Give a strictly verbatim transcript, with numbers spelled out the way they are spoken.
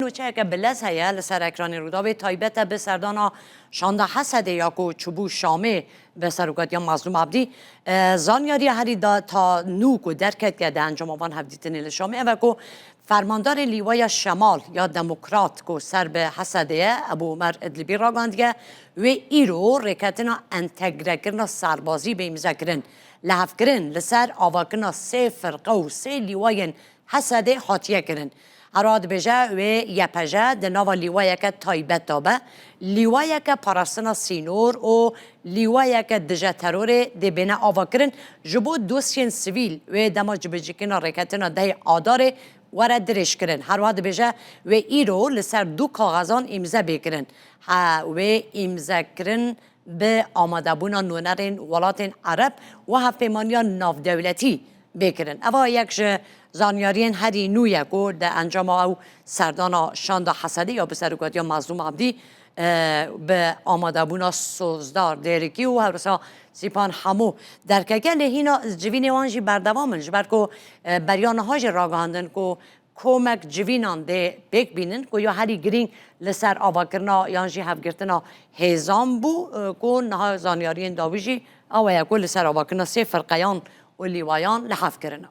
Çeyeke bilez heye li ser ekranê Rûdawê, taybet e bi serdana şanda Hesedê ya ku çûbû Şamê bi serokatiya Mazlûm Abdî. E, zanyariya herî da ta nû ku derketiye di encama van hevdîtinê li Şamê, ev e ku fermandarê Lîwaya Şemal ya Demokrat ku ser bi Hesedê ye, Ebû Omer Idlibî ragihandiye, wê îro rêketina entegrekirina serbazî bê îmzekirin. Lihevkirin li ser avakirina sê firqe û sê lîwayên Hesedê hatiye kirin. Herwiha dibêje wê Y P J di nava lîwayeke taybet de be, lîwayeke parastina sînor û lîwayeke dije terorê dê bêne avakirin, ji bo dosyên sivîl wê dema cibicikîna rêketina dehê Adarê were dirêjkirin. Herwiha dibêje wê îro li ser du kaxezan îmze bê kirin. He, wê îmzekirin bi amadebûna nûnerên welatên Ereb û hevpêmaniya navdewletî bê kirin. Eva yek ji zanyariyên herî nû ye ku di encama ew serdana şanda Hesedê ya bi serokatiya Mazlûm Abdî, e, bi amadebûna Sozdar Dêrikî û hewrisa Sîpan Hemû derketiye, lê hîna civînê wan jî berdewam in, ji ber ku, e, beriya niha jî ragihandin ku komek civînan dê pêk bînin ku ya herî girîng li ser avakirina yan jî hevgirtina hêzan bû, e, ku niha zanyariyên dawî jî ew ye ku li ser avakirina sê firqeyan û lîwayan li hev kirine.